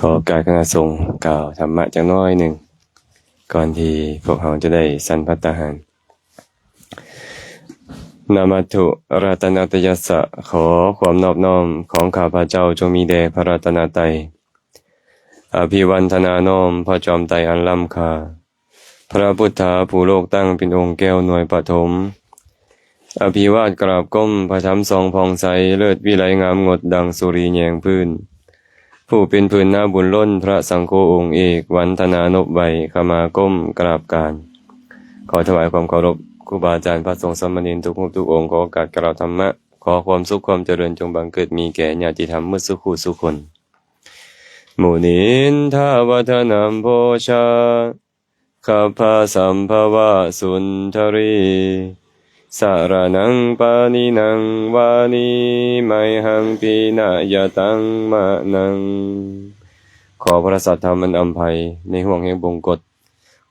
ຂໍໂອກາດຄະນະສົງກ່າວທຳມະຈັກໜ້ອຍໜຶ່ງ ກ່ອນທີ່ພວກເຮົາຈະໄດ້ສັນພັດຕາຫານ. Namatthu ratanatayassa, ຂໍຄວາມນອບນ້ອມຂອງຂ້າພະເຈົ້າຈົ່ງມີແດ່ພະລັດຕະນະໄຕ. Abhivandana, ນ້ອມພະຈອມໄຕອັນລ້ຳຄ່າ. ພະພຸດທາ ຜູ້ໂລກຕັ້ງເປັນອົງແກ້ວໜ່ວຍປະຖົມ. Abhivāda, ກາບກົ້ມພະທຳສ່ອງຜ່ອງໃສ ເລີດວິໄລງາມງົດດັ່ງສຸລີແຍງພື້ນ. ຜູ້ເປັນພື້ນນາບຸນລົ້ນ ພະສັງໂຄອົງເອກ ວັນທະນານົບໄຫວ້ ຂະມາກົ້ມກາບການ. ຂໍຖວາຍຄວາມເຄົາລົບຄູບາອາຈານ ພະສົງສາມະເນນທຸກຮູບທຸກອົງ. ຂໍໂອກາດກ່າວທຳມະ. ຂໍຄວາມສຸກຄວາມຈະເລີນຈົ່ງບັງເກີດມີແກ່ຍາດຕິທຳໝົດສູ່ຄູ່ສູ່ຄົນ. Munindo vanappajjā khabbasamphavā sundari, saraṇaṃ paṇītaṃ vanī mayhaṃ pinayataṃ manaṃ. ຂໍພະສັດທຳອັນອຳໄພໃນຫ່ວງແຫ່ງບົງກົດ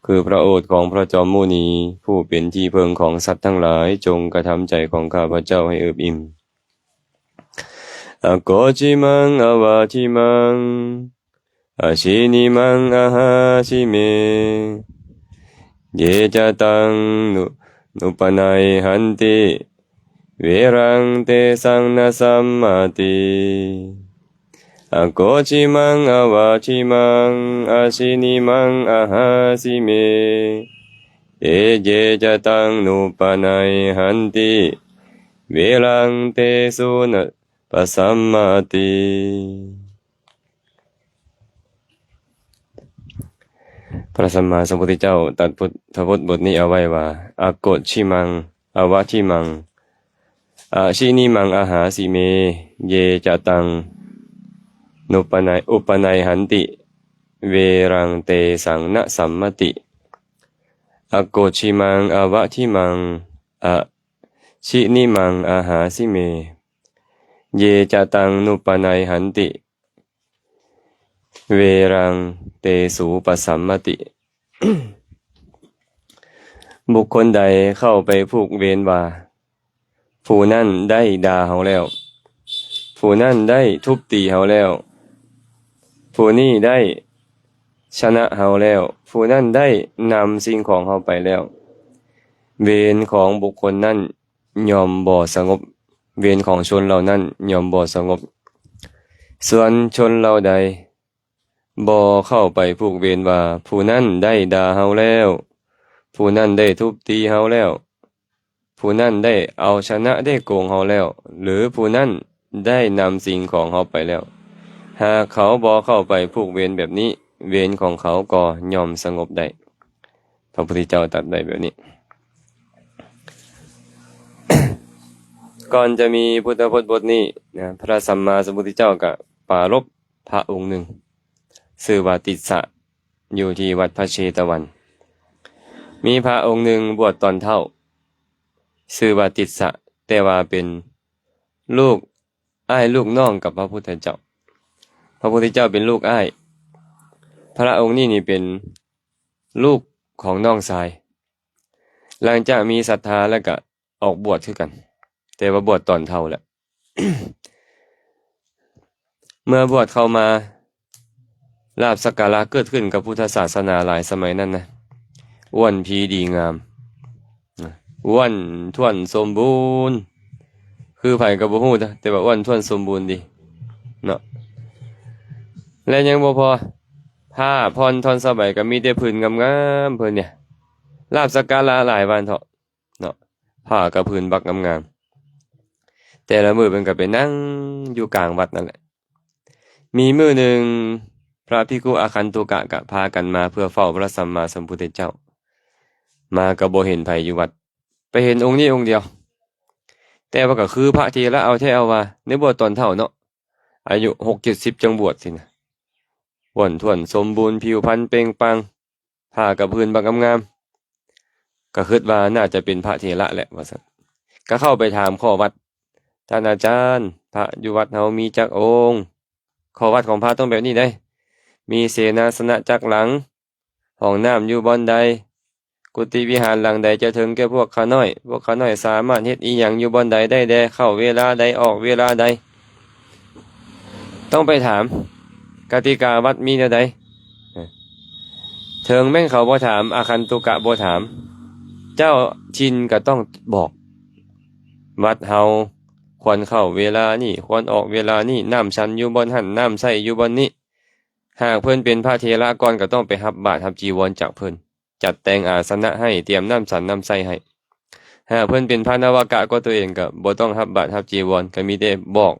ຄືພະໂອດຂອງພະຈອມມຸນີ ຜູ້ເປັນທີ່ເພິ່ງຂອງສັດທັງຫຼາຍ ຈົ່ງກະທຳໃຈຂອງຂ້າພະເຈົ້າໃຫ້ເອິບອີ່ມ. Akoccimhaṃ avacchimhaṃ, asinimaṃ ahasime, ye ca taṃ nu- nupanayhanti, viraṃ tesaṃ na sammati. Akoccimhaṃ avacchimhaṃ, asinimaṃ ahasime, te ye ca taṃ nupanayhanti, viraṃ tesu na pasammati. ພະສຳມາສຳພຸດທະເຈົ້າຕັດພຸດທະບົດບົດນີ້ເອົາໄວ້ວ່າ Akoccimhaṃ avacchimhaṃ, asinimaṃ ahasime, ye ca taṃ nupanay- upanayhanti, viraṃ tesaṃ na sammati. Akoccimhaṃ avacchimhaṃ, asinimaṃ ahasime, ye ca taṃ nupanayhanti, viraṃ tesu pasammati. ບຸກຄົນໃດເຂົ້າໄປຜູກເວນວ່າ ຜູ້ນັ້ນໄດ້ດ່າເຮົາແລ້ວ, ຜູ້ນັ້ນໄດ້ທຸບຕີເຮົາແລ້ວ, ຜູ້ນີ້ໄດ້ຊະນະເຮົາແລ້ວ, ຜູ້ນັ້ນໄດ້ນຳສິ່ງຂອງເຮົາໄປແລ້ວ, ເວນຂອງບຸກຄົນນັ້ນ ຍ່ອມບໍ່ສະຫງົບ, ເວນຂອງຊົນເຫຼົ່ານັ້ນຍ່ອມບໍ່ສະຫງົບ. ສ່ວນຊົນເຫຼົ່າໃດບໍ່ເຂົ້າໄປຜູກເວນວ່າ ຜູ້ນັ້ນໄດ້ດ່າເຮົາແລ້ວ, ຜູ້ນັ້ນໄດ້ທຸບຕີເຮົາແລ້ວ, ຜູ້ນັ້ນໄດ້ເອົາຊະນະໄດ້ໂກງເຮົາແລ້ວ ຫຼື ຜູ້ນັ້ນໄດ້ນຳສິ່ງຂອງເຮົາໄປແລ້ວ, ຫາກເຂົາບໍ່ເຂົ້າໄປຜູກເວນແບບນີ້, ເວນຂອງເຂົາກໍຍ່ອມສະຫງົບໄດ້. ພະພຸດທະເຈົ້າຕັດໄວ້ແບບນີ້. ກ່ອນຈະມີພຸດທະພົດບົດນີ້ນະ, ພະສຳມາສຳພຸດທະເຈົ້າກໍປາລົບພະອົງໜຶ່ງ ຊື່ວ່າຕິດສະ ຢູ່ທີ່ວັດພະເຊຕະວັນ. ມີພະອົງໜຶ່ງບວດຕອນເຖົ້າ ຊື່ວ່າຕິດສະ, ແຕ່ວ່າເປັນລູກອ້າຍລູກນ້ອງກັບພະພຸດທະເຈົ້າ. ພະພຸດທະເຈົ້າເປັນລູກອ້າຍ, ພະອົງນີ້ນີ້ເປັນ ລູກຂອງນ້ອງຊາຍ. ຫຼັງຈາກມີສັດທາແລ້ວກະອອກບວດຄືກັນ, ແຕ່ວ່າບວດຕອນເຖົ້າແລ້ວ. ເມື່ອບວດເຂົ້າມາ, ລາບສັກກາລະເກີດຂຶ້ນກັບພຸດທະສາສະໜາຫຼາຍສະໄໝນັ້ນນະ, ອ້ວນພີດີງາມ. ອ້ວນທ້ວນສົມບູນ, ຄືໃຜກໍບໍ່ຮູ້, ແຕ່ວ່າອ້ວນທ້ວນສົມບູນດີເນາະ. ແລະຍັງບໍ່ພໍ, ຜ້າຜ່ອນທ່ອນສະໄບກໍມີແຕ່ຜືນງາມໆ ເພິ່ນນີ້, ລາບສັກກາລະຫຼາຍວ່າຊັ້ນເຖາະເນາະ, ຜ້າກໍຜືນບັກງາມໆ. ແຕ່ລະມື້ເພິ່ນກໍໄປນັ່ງຢູ່ກາງວັດນັ້ນແຫຼະ. ມີມື້ໜຶ່ງ ພະພິກຂຸອາຄັນຕຸກະກະພາກັນມາເພື່ອເຝົ້າພະສຳມາສຳພຸດທະເຈົ້າ. ມາກໍບໍ່ເຫັນໃຜຢູ່ວັດ, ໄປເຫັນອົງນີ້ອົງດຽວ. ແຕ່ວ່າກໍຄືພະເຖລະເອົາແທ້ເອົາວ່າ, ໃນບວດຕອນເຖົ້າເນາະ, ອາຍຸຫົກເຈັດສິບຈັ່ງບວດຊີ້ນະ. ອ້ວນທ້ວນສົມບູນ, ຜິວພັນເປັ່ງປັງ, ຜ້າກໍຜືນບັກງາມໆ, ກໍຄິດວ່າໜ້າຈະເປັນພະເຖລະແຫຼະວ່າຊັ້ນ. ກໍເຂົ້າໄປຖາມຂໍວັດ, ທ່ານອາຈານ, ພະຢູ່ວັດເຮົາມີຈັກອົງ? ຂໍວັດຂອງພະຕ້ອງແບບນີ້ເດ້, ມີເສນາສະນະຈັກຫຼັງ, ຫ້ອງນ້ຳຢູ່ບ່ອນໃດ, ກຸຕິວິຫານຫຼັງໃດຈະເຖິງແກ່ພວກຂ້ານ້ອຍ? ພວກຂ້ານ້ອຍສາມາດເຮັດອີ່ຫຍັງຢູ່ບ່ອນໃດໄດ້ແດ່? ເຂົ້າເວລາໃດ? ອອກເວລາໃດ? ຕ້ອງໄປຖາມ. ກະຕິກາວັດມີແນວໃດ? ເຖິງແມ່ນເຂົາບໍ່ຖາມ ອາຄັນຕຸກະບໍ່ຖາມ ເຈົ້າຖິ່ນກໍຕ້ອງບອກ ວັດເຮົາຄວນເຂົ້າເວລານີ້ ຄວນອອກເວລານີ້ ນ້ຳສັນຢູ່ບ່ອນຫັ້ນ ນ້ຳໃສຢູ່ບ່ອນນີ້. ຫາກເພິ່ນເປັນພະເຖລະກ່ອນ ກໍຕ້ອງໄປຮັບບາດຮັບຈີວອນຈາກເພິ່ນ ຈັດແຕ່ງອາສະນະໃຫ້ ຕຽມນ້ຳສັນນ້ຳໃສໃຫ້. ຫາກເພິ່ນເປັນພະນະວະກະກວ່າຕົວເອງ ກໍບໍ່ຕ້ອງຮັບບາດຮັບຈີວອນ ກໍມີແຕ່ບອກ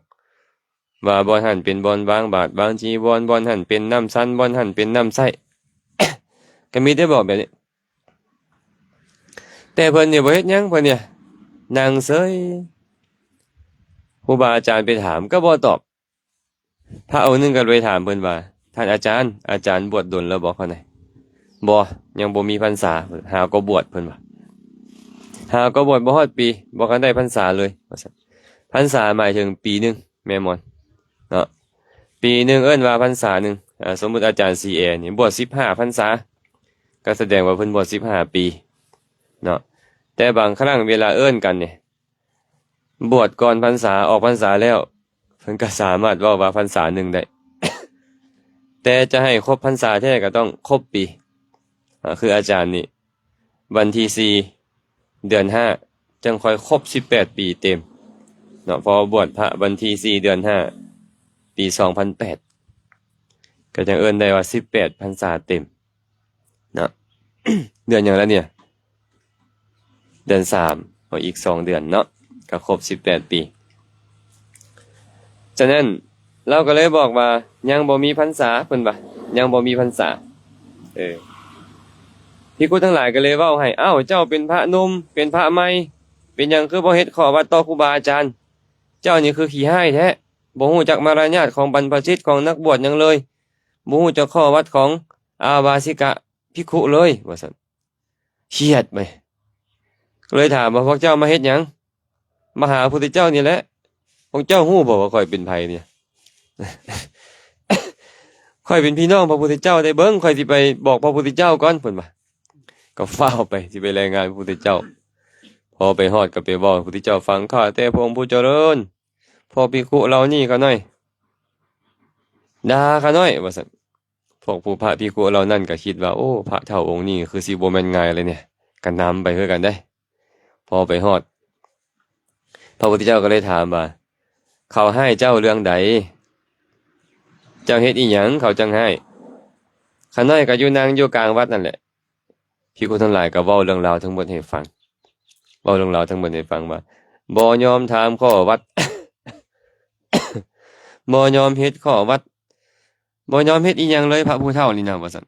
ວ່າບ່ອນຫັ້ນເປັນບ່ອນວາງບາດວາງຈີວອນ ບ່ອນຫັ້ນເປັນນ້ຳສັນ ບ່ອນຫັ້ນເປັນນ້ຳໃສ ກໍມີແຕ່ບອກແບບນີ້. ແຕ່ເພິ່ນນີ້ບໍ່ເຮັດຫຍັງ ເພິ່ນນີ້ນັ່ງເຊີຍ ຄູບາອາຈານໄປຖາມກໍບໍ່ຕອບ. ພະອົງໜຶ່ງກໍເລີຍຖາມເພິ່ນວ່າ ທ່ານອາຈານ ອາຈານບວດດົນແລ້ວບໍ່? ເຂົາໃນ ບໍ່ ຍັງບໍ່ມີພັນສາ ຫາກໍບວດ ເພິ່ນວ່າ ຫາກໍບວດ ບໍ່ຮອດປີ ບໍ່ທັນໄດ້ພັນສາເລີຍ ວ່າຊັ້ນ. ພັນສາໝາຍເຖິງປີໜຶ່ງ ແມ່ນບໍ່ເນາະ? ປີໜຶ່ງເອີ້ນວ່າພັນສາໜຶ່ງ. ອາ ສົມມຸດອາຈານສີແອນີ້ບວດສິບຫ້າພັນສາ ກໍສະແດງວ່າເພິ່ນບວດສິບຫ້າປີເນາະ. ແຕ່ບາງຄັ້ງເວລາເອີ້ນກັນນີ້ ບວດກ່ອນພັນສາ ອອກພັນສາແລ້ວ ເພິ່ນກໍສາມາດເວົ້າວ່າພັນສາໜຶ່ງໄດ້ ແຕ່ຈະໃຫ້ຄົບພັນສາແທ້ກໍຕ້ອງຄົບປີ. ອາ ຄືອາຈານນີ້ ວັນທີສີ່ ເດືອນຫ້າ ຈັ່ງຄ່ອຍຄົບສິບແປດປີເຕັມເນາະ ເພາະວ່າບວດພະວັນທີສີ່ ເດືອນຫ້າ ປີສອງພັນແປດ ກໍຈັ່ງເອີ້ນໄດ້ວ່າສິບແປດພັນສາເຕັມເນາະ. ເດືອນຫຍັງລະນີ້? ເດືອນສາມ ເອົາອີກສອງເດືອນເນາະ ກໍຄົບສິບແປດປີ. ສະນັ້ນ ລາວກໍເລີຍບອກວ່າ ຍັງບໍ່ມີພັນສາ ເພິ່ນວ່າ ຍັງບໍ່ມີພັນສາ. ເອີ ພິກຂຸທັງຫຼາຍກໍເລີຍເວົ້າໃຫ້ ອ້າວ ເຈົ້າເປັນພະໜຸ່ມ ເປັນພະໃໝ່ ເປັນຫຍັງຄືບໍ່ເຮັດຂໍ້ວັດຕໍ່ຄູບາອາຈານ? ເຈົ້ານີ້ຄືຂີ້ຮ້າຍແທ້ ບໍ່ຮູ້ຈັກມາລະຍາດຂອງບັນພະຊິດ ຂອງນັກບວດຫຍັງເລີຍ ບໍ່ຮູ້ຈັກຂໍ້ວັດຂອງອາວາສິກະພິກຂຸເລີຍ ວ່າຊັ້ນ. ຄຽດໄປ ກໍເລີຍຖາມວ່າ ພວກເຈົ້າມາເຮັດຫຍັງ? ມາຫາພະພຸດທະເຈົ້ານີ້ແຫຼະ. ພວກເຈົ້າຮູ້ບໍ່ວ່າຂ້ອຍເປັນໃຜນີ້? ຂ້ອຍເປັນພີ່ນ້ອງພະພຸດທະເຈົ້າໄດ໋. ເບິ່ງ ຂ້ອຍຊິໄປບອກພະພຸດທະເຈົ້າກ່ອນ ເພິ່ນວ່າ. ກໍຟ້າວໄປ ຊິໄປລາຍງານພະພຸດທະເຈົ້າ. ພໍໄປຮອດກໍໄປເວົ້າໃຫ້ພະພຸດທະເຈົ້າຟັງ. ຂ້າແຕ່ພະອົງຜູ້ຈະເລີນ, ພວກພິກຂຸເຫຼົ່ານີ້ຂ້ານ້ອຍ ດ່າຂ້ານ້ອຍ ວ່າຊັ້ນ. ພວກຜູ້ພະພິກຂຸເຫຼົ່ານັ້ນກໍຄິດວ່າ ໂອ້ ພະເຖົ້າອົງນີ້ຄືຊິບໍ່ແມ່ນງ່າຍເລີຍນີ້ ກະນຳໄປຄືກັນເດ້. ພໍໄປຮອດ ພະພຸດທະເຈົ້າກໍເລີຍຖາມວ່າ ເຂົາຮ້າຍເຈົ້າເລື່ອງໃດ? ເຈົ້າເຮັດອີ່ຫຍັງເຂົາຈັ່ງຮ້າຍ? ຂ້ານ້ອຍກໍຢູ່ນັ່ງຢູ່ກາງວັດນັ້ນແຫຼະ. ພິກຂຸທັງຫຼາຍກໍເວົ້າເລື່ອງລາວທັງໝົດໃຫ້ຟັງ ເວົ້າເລື່ອງລາວທັງໝົດໃຫ້ຟັງວ່າ ບໍ່ຍອມຖາມຂໍ້ວັດ ບໍ່ຍອມເຮັດຂໍ້ວັດ ບໍ່ຍອມເຮັດອີ່ຫຍັງເລີຍ ພະຜູ້ເຖົ້ານີ້ນະ ວ່າຊັ້ນ.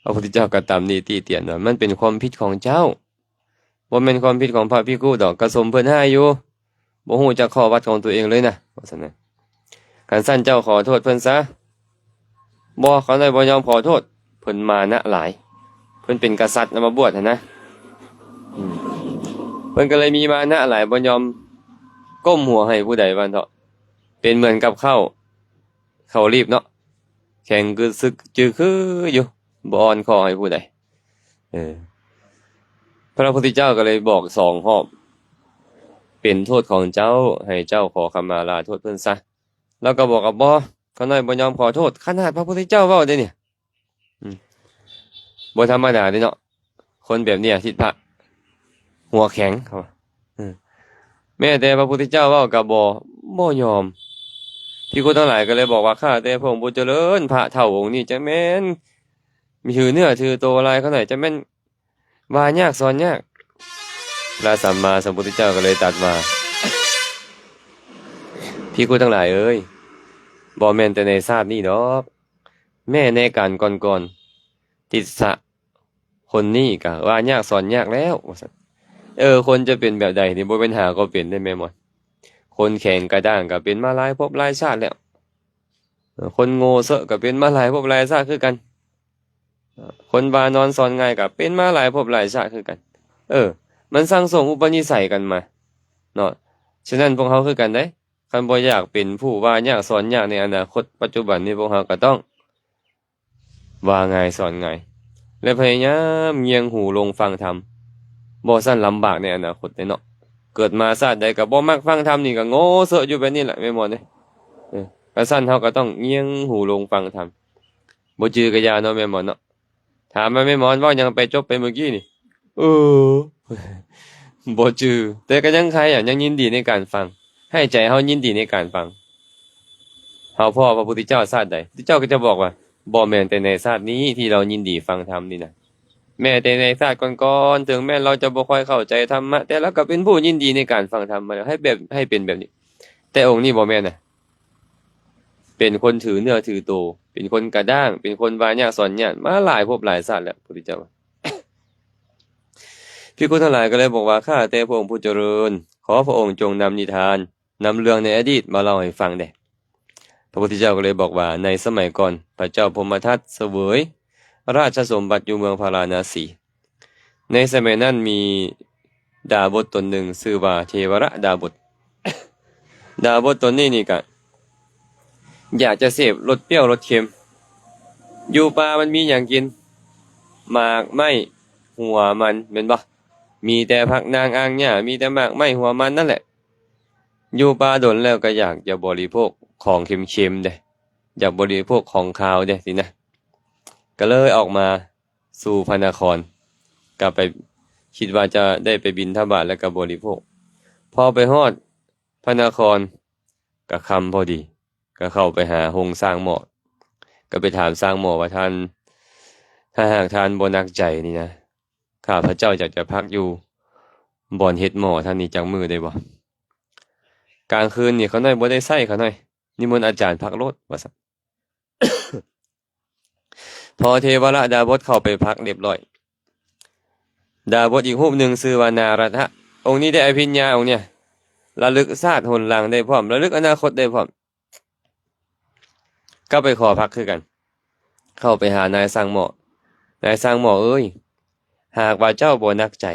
ພະພຸດທະເຈົ້າກໍຕຳໜິຕິຕຽນວ່າ ມັນເປັນຄວາມຜິດຂອງເຈົ້າ ບໍ່ແມ່ນຄວາມຜິດຂອງພະພິກຂຸດອກ ກະສົມເພິ່ນຮ້າຍຢູ່ ບໍ່ຮູ້ຈັກຂໍ້ວັດຂອງຕົວເອງເລີຍນະ ວ່າຊັ້ນນະ. ຄັນຊັ້ນເຈົ້າຂໍໂທດເພິ່ນຊະ. ບໍ່ ຂ້ານ້ອຍບໍ່ຍອມຂໍໂທດ ເພິ່ນມານະຫຼາຍ ເພິ່ນເປັນກະສັດນຳມາບວດຫັ້ນນະ. ອືມ ເພິ່ນກໍເລີຍມີມານະຫຼາຍ ບໍ່ຍອມກົ້ມຫົວໃຫ້ຜູ້ໃດວ່າຊັ້ນເຖາະ. ເປັນເໝືອນກັບເຂົ້າ ເຂົ້າລີບເນາະ ແຂງກຶດຊຶກຈື່ຄືຢູ່ ບໍ່ອ່ອນຂໍ້ໃຫ້ຜູ້ໃດ. ເອີ ພະພຸດທະເຈົ້າກໍເລີຍບອກສອງຮອບ ເປັນໂທດຂອງເຈົ້າ ໃຫ້ເຈົ້າຂໍຂະມາລາໂທດເພິ່ນຊະ. ລາວກໍບອກວ່າ ບໍ່ ຂ້ານ້ອຍບໍ່ຍອມຂໍໂທດ. ຂະໜາດພະພຸດທະເຈົ້າເວົ້າເດ້ນີ້ ອືມ ບໍ່ທຳມະດາເດ້ເນາະ ຄົນແບບນີ້ ທິດພະ ຫົວແຂງ ເຂົາວ່າ ເອີ ແມ້ແຕ່ພະພຸດທະເຈົ້າເວົ້າກໍບໍ່ ບໍ່ຍອມ. ພິກຂຸທັງຫຼາຍກໍເລີຍບອກວ່າ ຂ້າແຕ່ພະອົງຜູ້ຈະເລີນ ພະເຖົ້າອົງນີ້ ຈັກແມ່ນຖືເນື້ອຖືໂຕຫຼາຍ ຂ້ານ້ອຍ ຈັກແມ່ນວ່າຍາກສອນຍາກ. ພະສຳມາສຳພຸດທະເຈົ້າກໍເລີຍຕັດວ່າ ພິກຂຸທັງຫຼາຍເອີຍ ບໍ່ແມ່ນແຕ່ໃນຊາດນີ້ດອກ ແມ້ໃນການກ່ອນໆ ຕິດສະ ຄົນນີ້ກະວ່າຍາກສອນຍາກແລ້ວ ວ່າຊັ້ນ. ເອີ ຄົນຈະເປັນແບບໃດນີ້ ບໍ່ແມ່ນຫາກໍເປັນເດ້ແມ່ນບໍ່? ຄົນແຂງກະດ້າງກະເປັນມາຫຼາຍພົບຫຼາຍຊາດແລ້ວ. ເອີ ຄົນໂງ່ເຊາະກະເປັນມາຫຼາຍພົບຫຼາຍຊາດຄືກັນ. ເອີ ຄົນວ່ານອນສອນງ່າຍກະເປັນມາຫຼາຍພົບຫຼາຍຊາດຄືກັນ. ເອີ ມັນສັ່ງສົມອຸປະນິໄສກັນມາເນາະ. ສະນັ້ນພວກເຮົາຄືກັນເດ້. ຄັນບໍ່ຢາກເປັນຜູ້ວ່າຍາກສອນຍາກໃນອະນາຄົດ, ປັດຈຸບັນນີ້ພວກເຮົາກໍຕ້ອງ ວ່າງ່າຍສອນງ່າຍ ແລະ ພະຍາຍາມງຽງຫູລົງຟັງທຳ, ບໍ່ຊັ້ນລຳບາກໃນອະນາຄົດເດ້ເນາະ. ເກີດມາຊາດໃດກໍບໍ່ມັກຟັງທຳ ນີ້ກໍໂງ່ເຊາະຢູ່ແບບນີ້ແຫຼະ ແມ່ນບໍ່ເດ້? ເອີ ໄປ ຄັນຊັ້ນເຮົາກໍຕ້ອງງຽງຫູລົງຟັງທຳ. ບໍ່ຈື່ກໍຢ່າເນາະແມ່ໝອນເນາະ. ຖາມວ່າແມ່ໝອນເວົ້າຫຍັງໄປຈົບໄປມື້ກີ້ນີ້? ເອີ ບໍ່ຈື່ ແຕ່ກໍຍັງໄຄອະ ຍັງຍິນດີໃນການຟັງ ໃຫ້ໃຈເຮົາຍິນດີໃນການຟັງ. ເຮົາພໍ້ພະພຸດທະເຈົ້າຊາດໃດ ພະພຸດທະເຈົ້າກໍຈະບອກວ່າ ບໍ່ແມ່ນແຕ່ໃນຊາດນີ້ທີ່ເຮົາຍິນດີຟັງທຳນີ້ນະ, ແມ້ແຕ່ໃນຊາດກ່ອນໆ ເຖິງແມ່ນເຮົາຈະບໍ່ຄ່ອຍເຂົ້າໃຈທຳມະ ແຕ່ເຮົາກໍເປັນຜູ້ຍິນດີໃນການຟັງທຳມາແລ້ວ ໃຫ້ແບບ ໃຫ້ເປັນແບບນີ້. ແຕ່ອົງນີ້ບໍ່ແມ່ນນະ. ເປັນຄົນຖືເນື້ອຖືໂຕ, ເປັນຄົນກະດ້າງ, ເປັນຄົນວ່າຍາກສອນຍາກມາຫຼາຍພົບຫຼາຍຊາດແລ້ວ ພຸດທະເຈົ້າ. ພິກຂຸທັງຫຼາຍກໍເລີຍບອກວ່າ ຂ້າແຕ່ພະອົງຜູ້ຈະເລີນ, ຂໍພະອົງຈົ່ງນຳນິທານ, ນຳເລື່ອງໃນອະດີດມາເລົ່າໃຫ້ຟັງແດ່. ພະພຸດທະເຈົ້າກໍເລີຍບອກວ່າ ໃນສະໄໝກ່ອນ ພະເຈົ້າພົມມະທັດສະເຫວີຍລາຊະສົມບັດຢູ່ເມືອງພາລານາສີ. ໃນສະໄໝນັ້ນມີດາບົດຕົນໜຶ່ງຊື່ວ່າເທວະລະດາບົດ. ດາບົດຕົນນີ້ນີ້ກະຢາກຈະເສບລົດປ່ຽວລົດເຄັມ. ຢູ່ປ່າມັນມີຫຍັງກິນ? ໝາກໄມ້ຫົວມັນແມ່ນບໍ່? ມີແຕ່ຜັກນາງອ່າງຫຍ້າ ມີແຕ່ໝາກໄມ້ຫົວມັນນັ້ນແຫຼະ. ຢູ່ປ່າດົນແລ້ວກໍຢາກຈະບໍລິໂພກຂອງເຄັມໆເດ້, ຢາກບໍລິໂພກຂອງຄາວເດ້ຊີ້ນະ. ກໍເລີຍອອກມາ ສູ່ພະນະຄອນ, ກໍໄປ ຄິດວ່າຈະໄດ້ໄປບິນທະບາດ ແລ້ວກໍບໍລິໂພກ. ພໍໄປຮອດພະນະຄອນກໍຄ່ຳພໍດີ, ກໍເຂົ້າໄປຫາໂຮງຊ່າງໝໍ້, ກໍໄປຖາມຊ່າງໝໍ້ວ່າ ທ່ານ ຖ້າຫາກທ່ານບໍ່ໜັກໃຈນີ້ນະ, ຂ້າພະເຈົ້າຢາກຈະພັກຢູ່ບ່ອນເຮັດໝໍ້ທ່ານນີ້ຈັກມື້ໄດ້ບໍ່? ກາງຄືນນີ້ຂ້ານ້ອຍບໍ່ໄດ້ໃຊ້, ຂ້ານ້ອຍນິມົນອາຈານພັກໂລດ ວ່າຊັ້ນ. ພໍເທວະລະດາບົດເຂົ້າໄປພັກລຽບຮ້ອຍ, ດາບົດອີກຮູບໜຶ່ງຊື່ວ່ານາຣັດທະ, ອົງນີ້ໄດ້ອະພິນຍາ, ອົງເນີ້ຍລະລຶກຊາດຫົນຫຼັງໄດ້ພ້ອມ, ລະລຶກອະນາຄົດໄດ້ພ້ອມ, ກໍໄປຂໍພັກຄືກັນ. ເຂົ້າໄປຫານາຍຊ່າງໝໍ້, ນາຍຊ່າງໝໍ້ເອີຍ, ຫາກວ່າເຈົ້າບໍ່ໜັກໃຈ,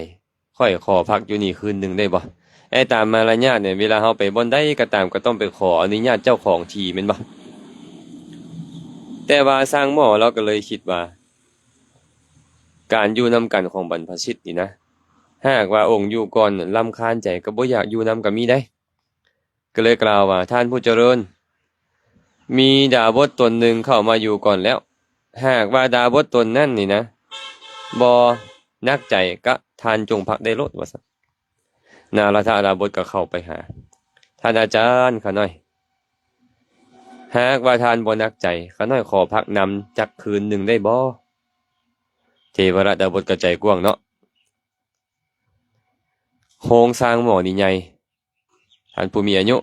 ຂ້ອຍຂໍພັກຢູ່ນີ້ຄືນໜຶ່ງໄດ້ບໍ່? ແຕ່ຕາມມາລະຍາດນີ້ ເວລາເຮົາໄປບ່ອນໃດກໍຕາມ ກໍຕ້ອງໄປຂໍອະນຸຍາດເຈົ້າຂອງທີ່ແມ່ນບໍ່? ແຕ່ວ່າຊ່າງໝໍ້ລາວກໍເລີຍຄິດວ່າ ການຢູ່ນຳກັນຂອງບັນພະຊິດນີ້ນະ, ຫາກວ່າອົງຢູ່ກ່ອນລຳຄານໃຈ ກໍບໍ່ຢາກຢູ່ນຳກໍມີໄດ໋. ກໍເລີຍກ່າວວ່າ ທ່ານຜູ້ຈະເລີນ, ມີດາບົດຕົນໜຶ່ງເຂົ້າມາຢູ່ກ່ອນແລ້ວ, ຫາກວ່າດາບົດຕົນນັ້ນນີ້ນະ ບໍ່ໜັກໃຈ ກະທ່ານຈົ່ງພັກໄດ້ໂລດ ວ່າຊັ້ນ. ນາຣັດທະດາບົດກໍເຂົ້າໄປຫາ, ທ່ານອາຈານ, ຂ້ານ້ອຍ ຫາກວ່າທ່ານບໍ່ໜັກໃຈ, ຂ້ານ້ອຍຂໍພັກນຳຈັກຄືນໜຶ່ງໄດ້ບໍ່? ເທວະລະດາບົດກໍໃຈກວ້າງເນາະ, ໂຮງຊ່າງໝໍ້ນີ້ໃຫຍ່, ທ່ານຜູ້ມີອາຍຸ,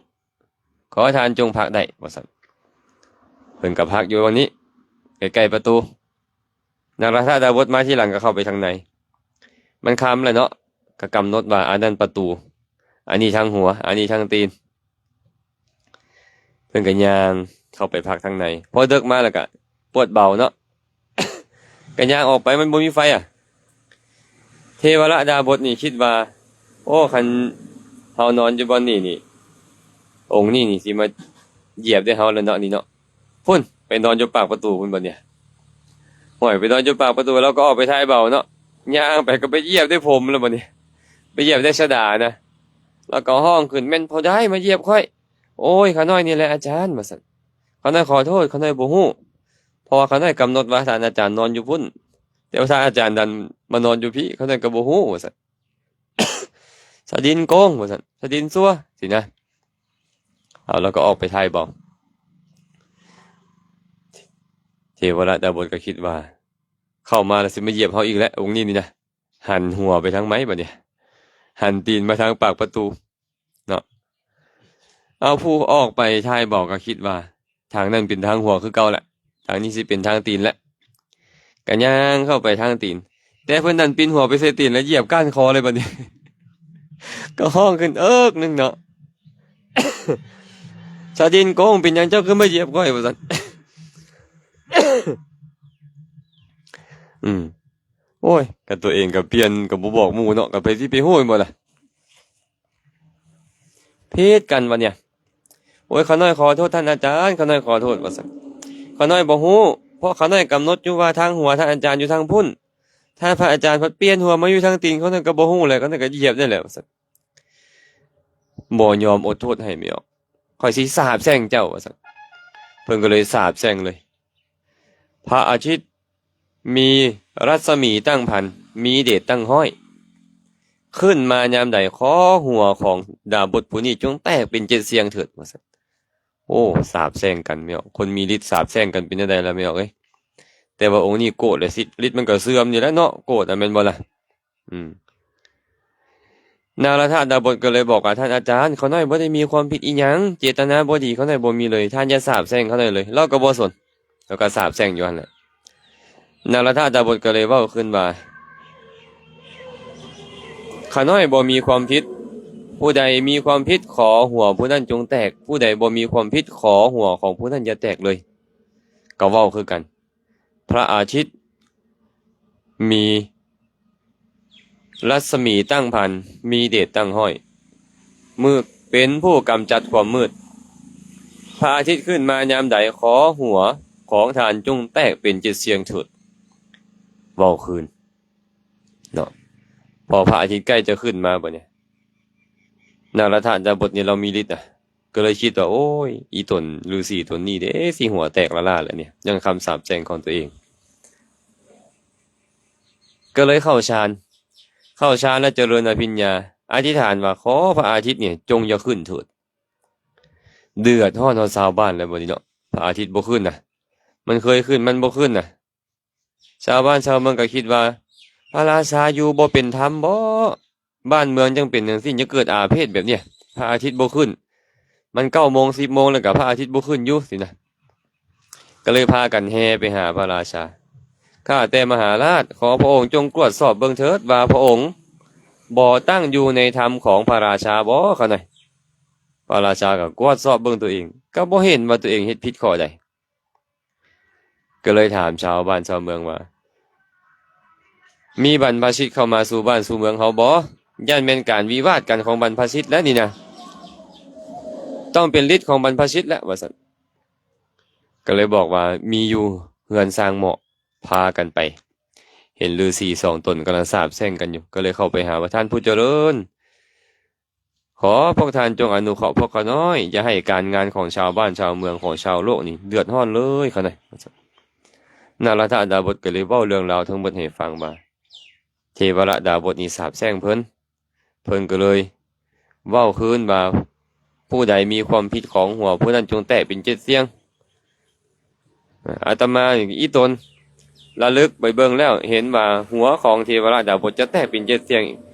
ຂໍທ່ານຈົ່ງພັກໄດ້ ວ່າຊັ້ນ. ເພິ່ນກໍພັກຢູ່ບ່ອນນີ້ ໃກ້ໆປະຕູ. ນາຣັດທະດາບົດມາທີຫຼັງກໍເຂົ້າໄປທາງໃນ. ມັນຄ່ຳແລ້ວເນາະ, ກໍກຳນົດວ່າ ອັນນັ້ນປະຕູ, ອັນນີ້ທາງຫົວ, ອັນນີ້ທາງຕີນ. ເພິ່ນກໍຍ່າງເຂົ້າໄປພັກທາງໃນ. ພໍເດິກມາແລ້ວກໍປວດເບົາເນາະ, ກໍຍ່າງອອກໄປ, ມັນບໍ່ມີໄຟອະ. ເທວະລະດາບົດນີ້ຄິດວ່າ ໂອ້ ຄັນເຮົານອນຢູ່ບ່ອນນີ້ນີ້ ອົງນີ້ນີ້ຊິມາຢຽບໄດ້ເຮົາແລ້ວເນາະ ນີ້ເນາະ. ພຸ້ນ ໄປນອນຢູ່ປາກປະຕູພຸ້ນບັດນີ້. ຫ້ວຍ ໄປນອນຢູ່ປາກປະຕູ ລາວກໍອອກໄປຖ່າຍເບົາເນາະ, ຍ່າງໄປກໍໄປຢຽບໄດ້ຜົມແລ້ວບັດນີ້, ໄປຢຽບໄດ້ຊະດານະ. ລາວກໍຮ້ອງຂຶ້ນ ແມ່ນຜູ້ໃດມາຢຽບຂ້ອຍ? ໂອ້ຍ ຂ້ານ້ອຍນີ້ແຫຼະອາຈານ ວ່າຊັ້ນ. ຂ້ານ້ອຍຂໍໂທດ, ຂ້ານ້ອຍບໍ່ຮູ້, ເພາະວ່າຂ້ານ້ອຍກຳນົດວ່າທ່ານອາຈານນອນຢູ່ພຸ້ນ, ແຕ່ວ່າທ່ານອາຈານດັນມານອນຢູ່ພີ້, ຂ້ານ້ອຍກໍບໍ່ຮູ້ ວ່າຊັ້ນ. ສະດິນໂກງ ວ່າຊັ້ນ, ສະດິນຊົ່ວ ຊີ້ນະ. ເອົາ ລາວກໍອອກໄປຖ່າຍເບົາ. ເທວະລະດາບົດກໍຄິດວ່າ ເຂົ້າມາແລ້ວຊິມາຢຽບເຮົາອີກແຫຼະ ອົງນີ້ນີ້ນະ. ຫັນຫົວໄປທາງໃໝ່ບັດນີ້, ຫັນຕີນມາທາງປາກປະຕູເນາະ. ເອົາ ຜູ້ອອກໄປຖ່າຍເບົາກໍຄິດວ່າ ທາງນັ້ນເປັນທາງຫົວຄືເກົ່າແຫຼະ, ທາງນີ້ຊິເປັນທາງຕີນແຫຼະ, ກໍຍ່າງເຂົ້າໄປທາງຕີນ. ແຕ່ເພິ່ນນັ້ນປິ່ນຫົວໄປໃສ່ຕີນ ແລ້ວຢຽບກ້ານຄໍເລີຍບັດນີ້, ກໍຮ້ອງຂຶ້ນເອິກໜຶ່ງເນາະ. ສະດິນໂກງ ເປັນຫຍັງເຈົ້າຄືມາຢຽບຂ້ອຍ ວ່າຊັ້ນ. ອືມ ໂອ້ຍ ກໍຕົວເອງກໍປ່ຽນ ກໍບໍ່ບອກໝູ່ເນາະ, ກໍໃຜຊິໄປຮູ້ແມ່ນບໍ່ລະ? ຜິດກັນບັດນີ້. ໂອ້ຍ ຂ້ານ້ອຍຂໍໂທດທ່ານອາຈານ, ຂ້ານ້ອຍຂໍໂທດ ວ່າຊັ້ນ. ຂ້ານ້ອຍບໍ່ຮູ້, ເພາະຂ້ານ້ອຍກຳນົດຢູ່ວ່າທາງຫົວທ່ານອາຈານຢູ່ທາງພຸ້ນ, ທ່ານພະອາຈານພັດປ່ຽນຫົວມາຢູ່ທາງຕີນ, ຂ້ານ້ອຍກໍບໍ່ຮູ້ແຫຼະ, ຂ້ານ້ອຍກໍຢຽບໄດ້ແຫຼະ ວ່າຊັ້ນ. ບໍ່ຍອມອົດໂທດໃຫ້ແມ່ອອກ, ຂ້ອຍຊິສາບແຊ່ງເຈົ້າ ວ່າຊັ້ນ. ພິ່ນກໍເລີຍສາບແຊ່ງເລີຍ ພະອາທິດມີລັດສະໝີຕັ້ງພັນ ມີເດດຕັ້ງຮ້ອຍ ຂຶ້ນມາຍາມໃດ ຂໍຫົວຂອງດາບົດຜູ້ນີ້ຈົ່ງແຕກເປັນເຈັດສ່ຽງເຖີດ ວ່າຊັ້ນ. ໂອ້ ສາບແຊ່ງກັນແມ່ນບໍ່? ຄົນມີລິດສາບແຊ່ງກັນເປັນແນວໃດລະແມ່ນບໍ່ເອີຍ? ແຕ່ວ່າອົງນີ້ໂກດແຫຼະ ສິ ລິດມັນກໍເສື່ອມນີ້ແຫຼະເນາະ ໂກດນະ ແມ່ນບໍ່ລະ? ອືມ ນາລະທະດາບົດກໍເລີຍບອກວ່າ ທ່ານອາຈານ ຂ້ານ້ອຍບໍ່ໄດ້ມີຄວາມຜິດອີ່ຫຍັງ ເຈດຕະນາບໍ່ດີຂ້ານ້ອຍບໍ່ມີເລີຍ ທ່ານຢ່າສາບແຊ່ງຂ້ານ້ອຍເລີຍ. ລາວກໍບໍ່ສົນ ລາວກໍສາບແຊ່ງຢູ່ຫັ້ນແຫຼະ. ນາລະທະດາບົດກໍເລີຍເວົ້າຄືນວ່າ ຂ້ານ້ອຍບໍ່ມີຄວາມຜິດ ຜູ້ໃດມີຄວາມຜິດ ຂໍຫົວຜູ້ນັ້ນຈົ່ງແຕກ ຜູ້ໃດບໍ່ມີຄວາມຜິດ ຂໍຫົວຂອງຜູ້ນັ້ນຢ່າແຕກເລີຍ. ກໍເວົ້າຄືກັນ ພະອາທິດມີລັດສະໝີຕັ້ງພັນ ມີເດດຕັ້ງຮ້ອຍ ມືດ ເປັນຜູ້ກຳຈັດຄວາມມືດ. ພະອາທິດຂຶ້ນມາຍາມໃດ ຂໍຫົວຂອງທ່ານຈົ່ງແຕກເປັນເຈັດສ່ຽງເຖີດ. ເວົ້າຄືນເນາະ ພໍພະອາທິດໃກ້ຈະຂຶ້ນມາບັດນີ້ ນາລະທະດາບົດນີ້ລາວມີລິດນະ ກໍເລີຍຄິດວ່າ ໂອ້ຍ ອີຕົນລືສີຕົນນີ້ເດ້ ຊິຫົວແຕກລ້າໆແລ້ວນີ້ ຍ້ອນຄຳສາບແຊ່ງຂອງຕົວເອງ. ກໍເລີຍເຂົ້າฌານ ເຂົ້າฌານແລ້ວຈະເລີນອະພິນຍາ ອະທິຖານວ່າ ຂໍພະອາທິດນີ້ຈົ່ງຢ່າຂຶ້ນເຖີດ. ເດືອດຮ້ອນຮອດຊາວບ້ານແລ້ວບັດນີ້ເນາະ ພະອາທິດບໍ່ຂຶ້ນນະ ມັນເຄີຍຂຶ້ນ ມັນບໍ່ຂຶ້ນນະ. ຊາວບ້ານຊາວເມືອງກໍຄິດວ່າ ພະລາຊາຢູ່ບໍ່ເປັນທຳບໍ? ບ້ານເມືອງຈັ່ງເປັນຈັ່ງຊີ້ ຍັງເກີດອາເພດແບບນີ້ ພະອາທິດບໍ່ຂຶ້ນ ມັນເກົ້າໂມງສິບໂມງແລ້ວກໍພະອາທິດບໍ່ຂຶ້ນຢູ່ ຊີ້ນະ. ກໍເລີຍພາກັນແຫ່ໄປຫາພະລາຊາ ຂ້າແຕ່ມະຫາລາດ ຂໍພະອົງຈົ່ງກວດສອບເບິ່ງເຖີດວ່າ ພະອົງບໍ່ຕັ້ງຢູ່ໃນທຳຂອງພະລາຊາບໍ ຂ້ານ້ອຍ. ພະລາຊາກໍກວດສອບເບິ່ງຕົວເອງ ກໍບໍ່ເຫັນວ່າຕົວເອງເຮັດຜິດຂໍ້ໃດ. ກໍເລີຍຖາມຊາວບ້ານຊາວເມືອງວ່າ ມີບັນພະຊິດເຂົ້າມາສູ່ບ້ານສູ່ເມືອງເຮົາບໍ? ຢ້ານແມ່ນການວິວາດກັນຂອງບັນພະຊິດແລ້ວນີ້ນະ ຕ້ອງເປັນລິດຂອງບັນພະຊິດແລ້ວ ວ່າຊັ້ນ. ກໍເລີຍບອກວ່າ ມີຢູ່ເຮືອນຊ່າງເໝາະ. ພາກັນໄປ ເຫັນລືສີສອງຕົນກຳລັງສາບແຊ່ງກັນຢູ່ ກໍເລີຍເຂົ້າໄປຫາວ່າ ທ່ານຜູ້ຈະເລີນ ຂໍພວກທ່ານຈົ່ງອະນຸເຄາະພວກຂ້ານ້ອຍ ຢ່າໃຫ້ການງານຂອງຊາວບ້ານຊາວເມືອງຂອງຊາວໂລກນີ້ເດືອດຮ້ອນເລີຍຂ້ານ້ອຍ. ນາລະທະດາບົດກໍເລີຍເວົ້າເລື່ອງລາວທັງໝົດໃຫ້ຟັງວ່າ ເທວະລະດາບົດນີ້ສາບແຊ່ງເພິ່ນ ເພິ່ນກໍເລີຍເວົ້າຄືນວ່າ ຜູ້ໃດມີຄວາມຜິດຂອງຫົວຜູ້ນັ້ນຈົ່ງແຕກເປັນເຈັດສ່ຽງ. ອາຕະມາອີ່ຕົນລະລຶກໄປເບິ່ງແລ້ວ ເຫັນວ່າຫົວຂອງເທວະລະດາບົດຈະແຕກເປັນເຈັດສ່ຽງ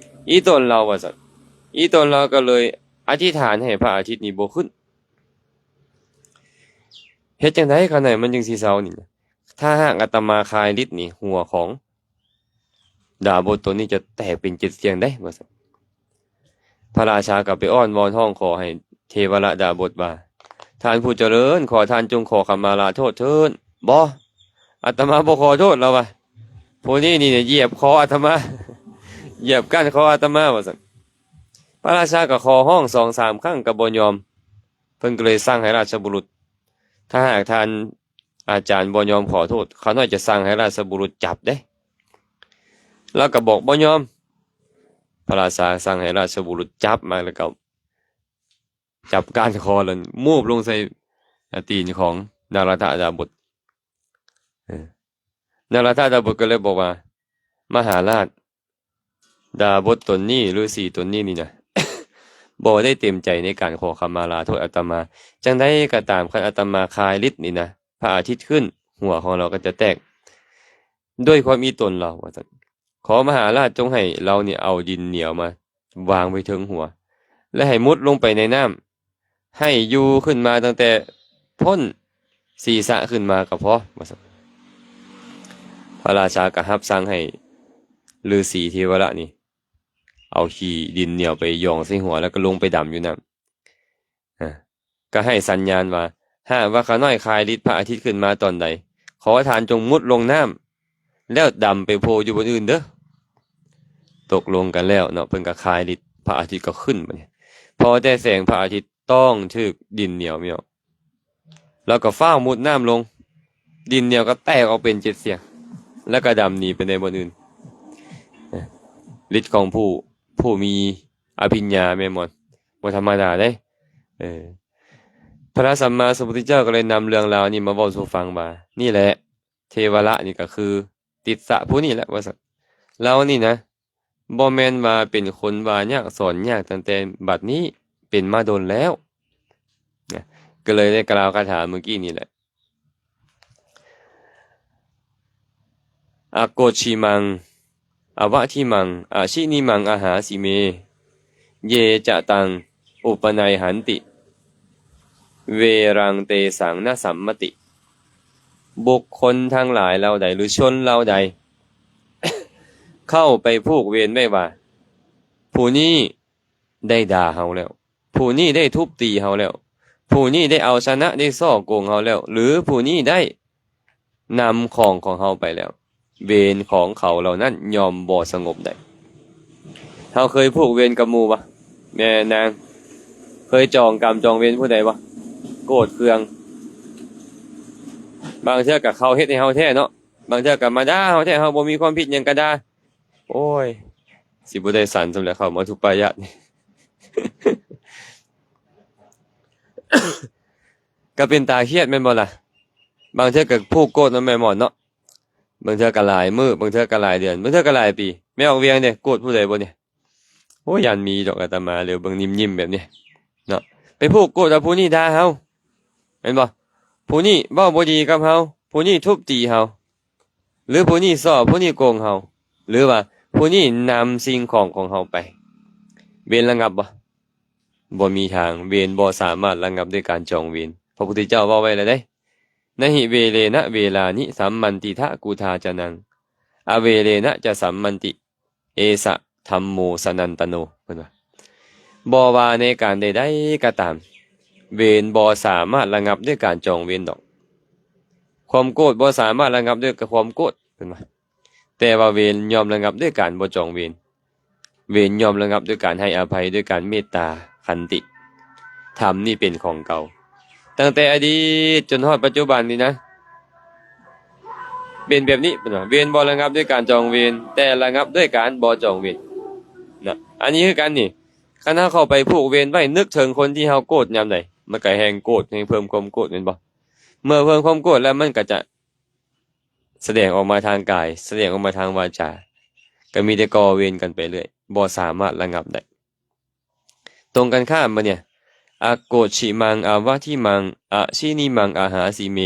ອີ່ຕົນລາວວ່າຊັ້ນ. ອີ່ຕົນລາວກໍເລີຍອະທິຖານໃຫ້ພະອາທິດນີ້ບໍ່ຂຶ້ນ. ເຮັດຈັ່ງໃດຂ້ານ້ອຍມັນຈຶ່ງຊິເຊົານີ້ນະ? ຖ້າຫາກອາຕະມາຄາຍລິດນີ້ ຫົວຂອງດາບົດຕົນນີ້ຈະແຕກເປັນເຈັດສ່ຽງໄດ໋ ວ່າຊັ້ນ. ພະລາຊາກໍໄປອ້ອນວອນຮ້ອງຂໍໃຫ້ເທວະລະດາບົດວ່າ ທ່ານຜູ້ຈະເລີນ ຂໍທ່ານຈົ່ງຂໍຂະມາລາໂທດເທີດ. ບໍ່ ອາຕະມາບໍ່ຂໍໂທດ ລາວວ່າ. ຜູ້ນີ້ນີ້ຢຽບຄໍອາຕະມາ ຢຽບກ້ານຄໍອາຕະມາ ວ່າຊັ້ນ. ພະລາຊາກໍຂໍຮ້ອງສອງສາມຄັ້ງກໍບໍ່ຍອມ ເພິ່ນກໍເລີຍສັ່ງໃຫ້ລາຊະບຸລຸດ ຖ້າຫາກທ່ານອາຈານບໍ່ຍອມຂໍໂທດ ຂ້ານ້ອຍຈະສັ່ງໃຫ້ລາຊະບຸລຸດຈັບເດ້. ລາວກໍບອກບໍ່ຍອມ. ພະລາຊາສັ່ງໃຫ້ລາຊະບຸລຸດຈັບມາ ແລ້ວກໍຈັບກ້ານຄໍ ແລ້ວມູບລົງໃສ່ຕີນຂອງນາລະທະດາບົດ. ເອີ ນາລະທະດາບົດກໍເລີຍບອກວ່າ ມະຫາລາດ ດາບົດຕົນນີ້ ລືສີຕົນນີ້ນີ້ນະ ບໍ່ໄດ້ເຕັມໃຈໃນການຂໍຂະມາລາໂທດອາຕະມາ. ຈັ່ງໃດກໍຕາມ ຄັນອາຕະມາຄາຍລິດນີ້ນະ ພະອາທິດຂຶ້ນ ຫົວຂອງລາວກໍຈະແຕກ ດ້ວຍຄວາມອີ່ຕົນລາວ ວ່າຊັ້ນ. ຂໍມະຫາລາດຈົ່ງໃຫ້ລາວນີ້ເອົາດິນໜຽວມາວາງໄວ້ເທິງຫົວ ແລະ ໃຫ້ມຸດລົງໄປໃນນ້ຳ ໃຫ້ຢູ່ຂຶ້ນມາຕັ້ງແຕ່ພົ້ນສີສະຂຶ້ນມາກໍພໍ ວ່າຊັ້ນ. ພະລາຊາກໍຮັບສັ່ງໃຫ້ລືສີເທວະລະນີ້ ເອົາຂີ້ດິນໜຽວໄປຢອງໃສ່ຫົວ ແລ້ວກໍລົງໄປດຳຢູ່ນ້ຳ. ອາ ກໍໃຫ້ສັນຍານວ່າ ຫາກວ່າຂ້ານ້ອຍຄາຍລິດພະອາທິດຂຶ້ນມາຕອນໃດ ຂໍທ່ານຈົ່ງມຸດລົງນ້ຳ ແລ້ວດຳໄປໂພຢູ່ບ່ອນອື່ນເດີ້. ຕົກລົງກັນແລ້ວເນາະ ເພິ່ນກໍຄາຍລິດ ພະອາທິດກໍຂຶ້ນບັດນີ້. ພໍແຕ່ແສງພະອາທິດຕ້ອງຖືກດິນໜຽວແມ່ນບໍ່ ລາວກໍຟ້າວມຸດນ້ຳລົງ ດິນໜຽວກໍແຕກອອກເປັນເຈັດສ່ຽງ ແລ້ວກໍດຳໜີໄປໃນບ່ອນອື່ນ. ລິດຂອງຜູ້ ຜູ້ມີອະພິນຍາແມ່ນບໍ່ ບໍ່ທຳມະດາເດ້. ເອີ ພະສຳມາສຳພຸດທະເຈົ້າກໍເລີຍນຳເລື່ອງລາວນີ້ມາເວົ້າສູ່ຟັງວ່າ ນີ້ແຫຼະ ເທວະລະນີ້ກໍຄືຕິດສະຜູ້ນີ້ແຫຼະວ່າຊັ້ນ. ລາວນີ້ນະ ບໍ່ແມ່ນວ່າເປັນຄົນວ່າຍາກສອນຍາກຕັ້ງແຕ່ບັດນີ້ ເປັນມາດົນແລ້ວນະ. ກໍເລີຍໄດ້ກ່າວຄາຖາມື້ກີ້ນີ້ແຫຼະ. ອະໂກດຊິມັງ ອະວະທິມັງ ອະຊິນິມັງ ອາຫາສິເມ ເຢຈະຕັງ ອຸປະໄນຫັນຕິ ເວລັງເຕສັງ ນະສັມມະຕິ. ບຸກຄົນທັງຫຼາຍເຫຼົ່າໃດ ຫຼື ຊົນເຫຼົ່າໃດ ເຂົ້າໄປຜູກເວນໄວ້ວ່າ ຜູ້ນີ້ໄດ້ດ່າເຮົາແລ້ວ, ຜູ້ນີ້ໄດ້ທຸບຕີເຮົາແລ້ວ, ຜູ້ນີ້ໄດ້ເອົາຊະນະ ໄດ້ສໍ້ໂກງເຮົາແລ້ວ ຫຼື ຜູ້ນີ້ໄດ້ ນຳຂອງຂອງເຮົາໄປແລ້ວ, ເວນຂອງເຂົາເຫຼົ່ານັ້ນຍ່ອມບໍ່ສະຫງົບໄດ້. ເຮົາເຄີຍຜູກເວນກັບໝູ່ບໍ່? ແມ່ນາງ ເຄີຍຈອງກຳຈອງເວນຜູ້ໃດບໍ່? ໂກດເຄືອງ. ບາງເທື່ອກໍເຂົາເຮັດໃຫ້ເຮົາແທ້ເນາະ, ບາງເທື່ອກໍມາດ່າເຮົາແທ້, ເຮົາບໍ່ມີຄວາມຜິດຫຍັງກໍດ່າ. ໂອ້ຍ ຊິບໍ່ໄດ້ສັນສ່ຳແຫຼະ ເຂົ້າມາທຸປາຍາດນີ້. ກໍເປັນຕາຄຽດແມ່ນບໍ່ລະ? ບາງເທື່ອກໍຜູກໂກດນຳແມ່ໝອນເນາະ, ບາງເທື່ອກໍຫຼາຍມື້, ບາງເທື່ອກໍຫຼາຍເດືອນ, ບາງເທື່ອກໍຫຼາຍປີ. ແມ່ອອກວຽງເດ້ ໂກດຜູ້ໃດບໍ່ນີ້? ໂອ້ຍ ຢ້ານມີດອກ ອາດຕະມາເລີຍເບິ່ງຍິ້ມໆແບບນີ້ເນາະ. ໄປຜູກໂກດວ່າຜູ້ນີ້ດ່າເຮົາ ແມ່ນບໍ່? ຜູ້ນີ້ເວົ້າບໍ່ດີກັບເຮົາ, ຜູ້ນີ້ທຸບຕີເຮົາ ຫຼື ຜູ້ນີ້ສໍ້ ຜູ້ນີ້ໂກງເຮົາ ຫຼືວ່າຜູ້ນີ້ນຳສິ່ງຂອງຂອງເຮົາໄປ, ເວນລະງັບບໍ່? ບໍ່ມີທາງ, ເວນບໍ່ສາມາດລະງັບດ້ວຍການຈອງເວນ. ພະພຸດທະເຈົ້າເວົ້າໄວ້ແລ້ວເດ້, ນະຫິເວເລນະເວລານິ ສັມມັນຕິທະກຸທາຈະນັງ ອະເວເລນະຈະສັມມັນຕິ ເອສະທຳໂມສະນັນຕະໂນ ເພິ່ນວ່າ. ບໍ່ວ່າໃນການໃດໆກໍຕາມ, ເວນບໍ່ສາມາດລະງັບດ້ວຍການຈອງເວນດອກ. ຄວາມໂກດບໍ່ສາມາດລະງັບດ້ວຍຄວາມໂກດ ເພິ່ນວ່າ, ແຕ່ວ່າເວນຍ່ອມລະງັບດ້ວຍການບໍ່ຈອງເວນ. ເວນຍ່ອມລະງັບດ້ວຍການໃຫ້ອະໄພ, ດ້ວຍການເມດຕາ, ຂັນຕິ. ທຳນີ້ເປັນຂອງເກົ່າ. ຕັ້ງແຕ່ອະດີດຈົນຮອດປັດຈຸບັນນີ້ນະ ເປັນແບບນີ້ ເພິ່ນວ່າ ເວນບໍ່ລະງັບດ້ວຍການຈອງເວນ, ແຕ່ລະງັບດ້ວຍການບໍ່ຈອງເວນນະ. ອັນນີ້ຄືກັນນີ້, ຄັນເຮົາເຂົ້າໄປຜູກເວນໄວ້, ນຶກເຖິງຄົນທີ່ເຮົາໂກດຍາມໃດ, ມັນກໍແຮ່ງໂກດ, ແຮ່ງເພີ່ມຄວາມໂກດ, ແມ່ນບໍ່? ເມື່ອເພີ່ມຄວາມໂກດແລ້ວ, ມັນກໍຈະສະແດງອອກມາທາງກາຍ, ສະແດງອອກມາທາງວາຈາ, ກໍມີແຕ່ກໍ່ເວນກັນໄປເລື້ອຍ, ບໍ່ສາມາດລະງັບໄດ້. ຕົງກັນຂ້າມບັດນີ້, ອະໂກດຊິມັງ ອະວະທິມັງ ອະຊິນິມັງ ອາຫາສິເມ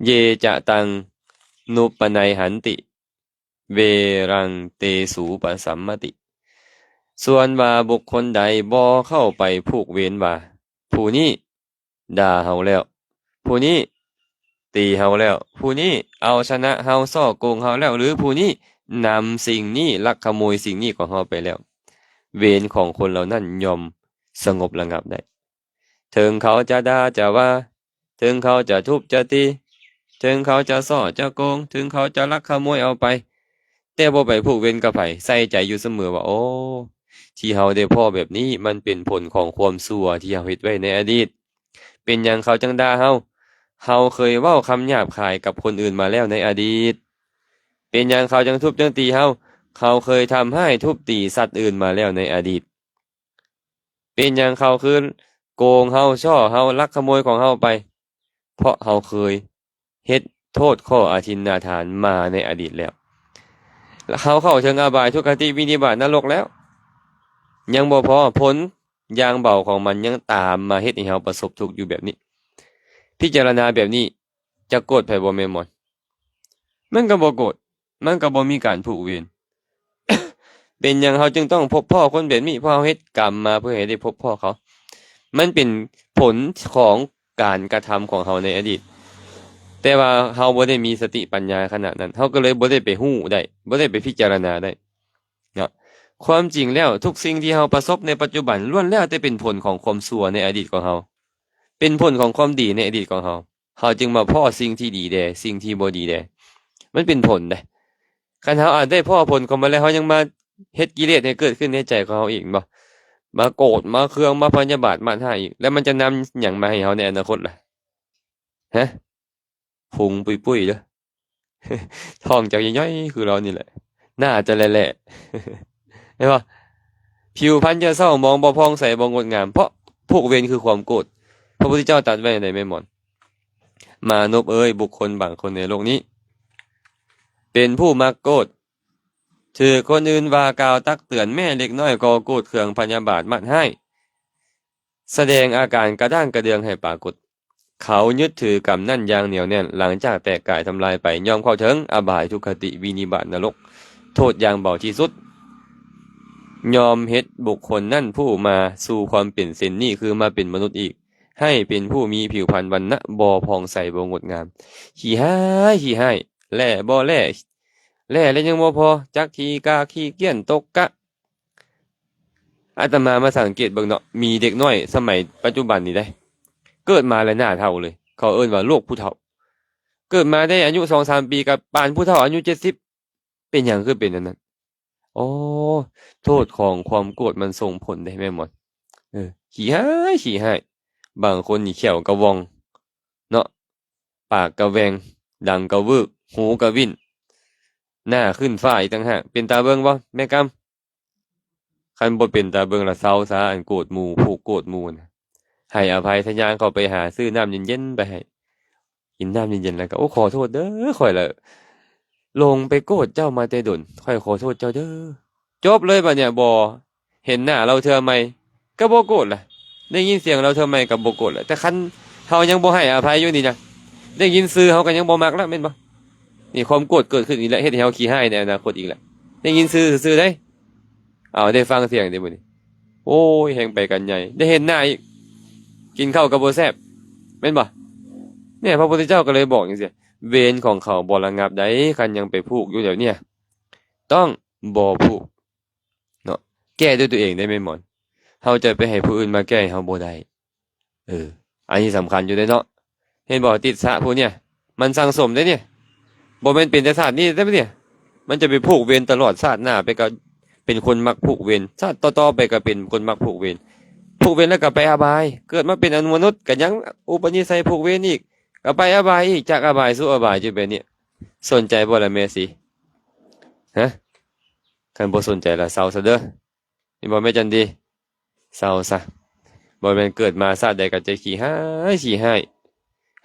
ເຢຈະຕັງ ນຸປະໄນຫັນຕິ ເວລັງເຕສຸປະສັມມະຕິ. ສ່ວນວ່າບຸກຄົນໃດບໍ່ເຂົ້າໄປຜູກເວນວ່າ ຜູ້ນີ້ດ່າເຮົາແລ້ວ, ຜູ້ນີ້ຕີເຮົາແລ້ວ, ຜູ້ນີ້ເອົາຊະນະເຮົາ, ສໍ້ໂກງເຮົາແລ້ວ, ຫຼື ຜູ້ນີ້ນຳສິ່ງນີ້, ລັກຂະໂມຍສິ່ງນີ້ຂອງເຮົາໄປແລ້ວ, ເວນຂອງຄົນເຫຼົ່ານັ້ນຍ່ອມສະຫງົບລະງັບໄດ້. ເຖິງເຂົາຈະດ່າຈະວ່າ, ເຖິງເຂົາຈະທຸບຈະຕີ, ເຖິງເຂົາຈະສໍ້ຈະໂກງ, ເຖິງເຂົາຈະລັກຂະໂມຍເອົາໄປ, ແຕ່ບໍ່ໄປຜູກເວນກັບໃຜ, ໃສ່ໃຈຢູ່ສະເໝີວ່າ ໂອ້ ທີ່ເຮົາໄດ້ພໍ້ແບບນີ້ ມັນເປັນຜົນຂອງຄວາມຊົ່ວທີ່ເຮົາເຮັດໄວ້ໃນອະດີດ. ເປັນຫຍັງເຂົາຈັ່ງດ່າເຮົາ? ເຮົາເຄີຍເວົ້າຄຳຫຍາບຄາຍກັບຄົນອື່ນມາແລ້ວໃນອະດີດ. ເປັນຫຍັງເຂົາຈັ່ງທຸບຈັ່ງຕີເຮົາ? ເຮົາເຄີຍທຳຮ້າຍທຸບຕີສັດອື່ນມາແລ້ວໃນອະດີດ. ເປັນຫຍັງເຂົາຄືໂກງເຮົາ, ສໍ້ເຮົາ, ລັກຂະໂມຍຂອງເຮົາໄປ? ເພາະເຮົາເຄີຍເຮັດໂທດຂໍ້ອະທິນນາທານມາໃນອະດີດແລ້ວ. ເຮົາເຂົ້າເຖິງອະບາຍ, ທຸກຄະຕິ, ວິນິບາດ, ນະລົກແລ້ວ. ຍັງບໍ່ພໍ, ຜົນຢ່າງເບົາຂອງມັນຍັງຕາມມາເຮັດໃຫ້ເຮົາປະສົບທຸກຢູ່ແບບນີ້. ພິຈາລະນາແບບນີ້, ຈະໂກດໃຜບໍ່ແມ່ໝອນ? ມັນກໍບໍ່ໂກດ, ມັນກໍບໍ່ມີການຜູກເວນ. ເປັນຫຍັງເຮົາຈຶ່ງຕ້ອງພົບພໍ້ຄົນແບບນີ້? ເພາະເຮົາເຮັດກຳມາເພື່ອໃຫ້ໄດ້ພົບພໍ້ເຂົາ. ມັນເປັນຜົນຂອງການກະທຳຂອງເຮົາໃນອະດີດ. ແຕ່ວ່າເຮົາບໍ່ໄດ້ມີສະຕິປັນຍາຂະໜາດນັ້ນ, ເຮົາກໍເລີຍບໍ່ໄດ້ໄປຮູ້ໄດ້, ບໍ່ໄດ້ໄປພິຈາລະນາໄດ້ເນາະ. ຄວາມຈິງແລ້ວ, ທຸກສິ່ງທີ່ເຮົາປະສົບໃນປັດຈຸບັນ ລ້ວນແລ້ວແຕ່ເປັນຜົນຂອງຄວາມຊົ່ວໃນອະດີດຂອງເຮົາ, ເປັນຜົນຂອງຄວາມດີໃນອະດີດຂອງເຮົາ. ເຮົາຈຶ່ງມາພໍ້ສິ່ງທີ່ດີແດ່, ສິ່ງທີ່ບໍ່ດີແດ່. ມັນເປັນຜົນເດ້. ຄັນເຮົາອາດໄດ້ພໍ້ຜົນຂອງມັນແລ້ວ, ເຮົາຍັງມາເຮັດກິເລດໃຫ້ເກີດຂຶ້ນໃນໃຈຂອງເຮົາອີກແມ່ນບໍ່? ມາໂກດ, ມາເຄືອງ, ມາພະຍາບາດ, ມາຮ້າຍອີກ, ແລ້ວມັນຈະນຳຫຍັງມາໃຫ້ເຮົາໃນອະນາຄົດລະ? ຮະ? ພຸງປຸ້ຍໆເດີ້. ທ້ອງຈະຍ່ອຍໆຄືລາວນີ້ແຫຼະ. ໜ້າຈະແຫຼະໆ. ເຫັນບໍ່? ຜິວພັນຈະເສົ້າໝອງ, ບໍ່ຜ່ອງໃສ, ບໍ່ງົດງາມ, ເພາະຜູກເວນຄືຄວາມໂກດ. ພະພຸດທະເຈົ້າຕັດໄວ້ໃນແມ່ໝອນ ມານົບເອີຍ ບຸກຄົນບາງຄົນໃນໂລກນີ້ ເປັນຜູ້ມັກໂກດ ຖືກຄົນອື່ນວ່າກ່າວຕັກເຕືອນ ແມ້ເລັກນ້ອຍກໍໂກດເຄືອງພະຍາບາດໝັດຮ້າຍ ສະແດງອາການກະດ້າງກະເດືອງໃຫ້ປາກົດ. ເຂົາຍຶດຖືກຳນັ້ນຢ່າງໜຽວແໜ້ນ ຫຼັງຈາກແຕກກາຍທຳລາຍໄປ ຍ່ອມເຂົ້າເຖິງອະບາຍ ທຸກຄະຕິ ວິນິບາດ ນະລົກ ໂທດຢ່າງເບົາທີ່ສຸດ. ຍອມເຮັດບຸກຄົນນັ້ນຜູ້ມາສູ່ຄວາມເປັນເຊັ່ນນີ້ ຄືມາເປັນມະນຸດອີກ ໃຫ້ເປັນຜູ້ມີຜິວພັນວັນນະບໍ່ຜ່ອງໃສ ບໍ່ງົດງາມ ຂີ້ຮ້າຍ ຂີ້ຮ້າຍ ແຫຼ້ບໍ່ແຫຼ້ ແຫຼ້ແລ້ວຍັງບໍ່ພໍ ຈັກຂີ້ກາກຂີ້ກ້ຽນຕົກກະ. ອາດຕະມາມາສັງເກດເບິ່ງເນາະ ມີເດັກນ້ອຍສະໄໝປັດຈຸບັນນີ້ເດ້ ເກີດມາແລ້ວໜ້າເຖົ້າເລີຍ ເຂົາເອີ້ນວ່າໂລກຜູ້ເຖົ້າ ເກີດມາໄດ້ອາຍຸສອງສາມປີ ກໍປານຜູ້ເຖົ້າອາຍຸເຈັດສິບ ເປັນຫຍັງຄືເປັນອັນນັ້ນ? ອໍ ໂທດຂອງຄວາມໂກດມັນສົ່ງຜົນເດ້ແມ່ນບໍ່? ເອີ ຂີ້ຮ້າຍ ຂີ້ຮ້າຍ ບາງຄົນນີ້ແຂ້ວກະວ່ອງເນາະ ປາກກະແຫວ່ງ ດັງກະວືກ ຫູກະວິ້ນ ໜ້າຂຶ້ນຟ້າອີກຕ່າງຫາກ ເປັນຕາເບິ່ງບໍ່ແມ່ກຳ? ຄັນບໍ່ເປັນຕາເບິ່ງລະເຊົາຊະ ອັນໂກດໝູ່ ຜູ້ໂກດໝູ່ນະ ໃຫ້ອະໄພຊະ ຍ່າງເຂົ້າໄປຫາ ຊື້ນ້ຳເຢັນໆໄປໃຫ້ ກິນນ້ຳເຢັນໆ ແລ້ວກໍ ໂອ້ ຂໍໂທດເດີ ຂ້ອຍລະຫຼົງໄປໂກດເຈົ້າມາແຕ່ດົນ ຂ້ອຍຂໍໂທດເຈົ້າເດີ. ຈົບເລີຍບາດເນີ້ຍ ບໍ່ເຫັນໜ້າລາວເທື່ອໃໝ່ກໍບໍ່ໂກດລະ ໄດ້ຍິນສຽງລາວເທື່ອໃໝ່ກໍບໍ່ໂກດລະ. ແຕ່ຄັນເຮົາຍັງບໍ່ໃຫ້ອະໄພຢູ່ນີ້ນະ ໄດ້ຍິນຊື່ເຮົາກໍຍັງບໍ່ມັກລະ ແມ່ນບໍ່? ນີ້ຄວາມໂກດເກີດຂຶ້ນອີກແລ້ວ ເຮັດໃຫ້ເຮົາຂີ້ຮ້າຍໃນອະນາຄົດອີກແລ້ວ ໄດ້ຍິນຊື່ຊື່ໆເດ້. ເອົາ ໄດ້ຟັງສຽງເດ້ມື້ນີ້ ໂອ້ຍ ແຮ່ງໄປກັນໃຫຍ່ ໄດ້ເຫັນໜ້າອີກ ກິນເຂົ້າກໍບໍ່ແຊບ ແມ່ນບໍ່? ແນ່ ພະພຸດທະເຈົ້າກໍເລີຍບອກຈັ່ງຊີ້ ເວນຂອງເຂົາບໍ່ລະງັບໃດ ຄັນຍັງໄປຜູກຢູ່ແຖວເນີ້ຍ ຕ້ອງບໍ່ຜູກເນາະ ແກ້ດ້ວຍຕົວເອງໄດ້ແມ່ນບໍ່? ເຮົາຈະໄປໃຫ້ຜູ້ອື່ນມາແກ້ໃຫ້ເຮົາບໍ່ໄດ້. ເອີ ອັນນີ້ສຳຄັນຢູ່ເດ້ເນາະ ເຫັນບໍ່? ຕິດສະຜູ້ເນີ້ຍ ມັນສັງສົມເດ້ນີ້ ບໍ່ແມ່ນເປັນແຕ່ຊາດນີ້ເດ້ນີ້ ມັນຈະໄປຜູກເວນຕະຫຼອດຊາດໜ້າໄປ ກໍເປັນຄົນມັກຜູກເວນ ຊາດຕໍ່ໆໄປກໍເປັນຄົນມັກຜູກເວນ ຜູກເວນແລ້ວກໍໄປອະບາຍ ເກີດມາເປັນອະນຸມະນຸດກໍຍັງອຸປະນິໄສຜູກເວນອີກ ກໍໄປອະບາຍອີກ ຈາກອະບາຍສູ່ອະບາຍຢູ່ແບບນີ້. ສົນໃຈບໍ່ລະແມ່ສີ? ຮະ? ຄັນບໍ່ສົນໃຈລະເຊົາຊະເດີ. ເຫັນບໍ່ແມ່ຈັນດີ? ເຊົາຊະ ບໍ່ແມ່ນເກີດມາຊາດໃດກໍຈະຂີ້ຮ້າຍ ຂີ້ຮ້າຍ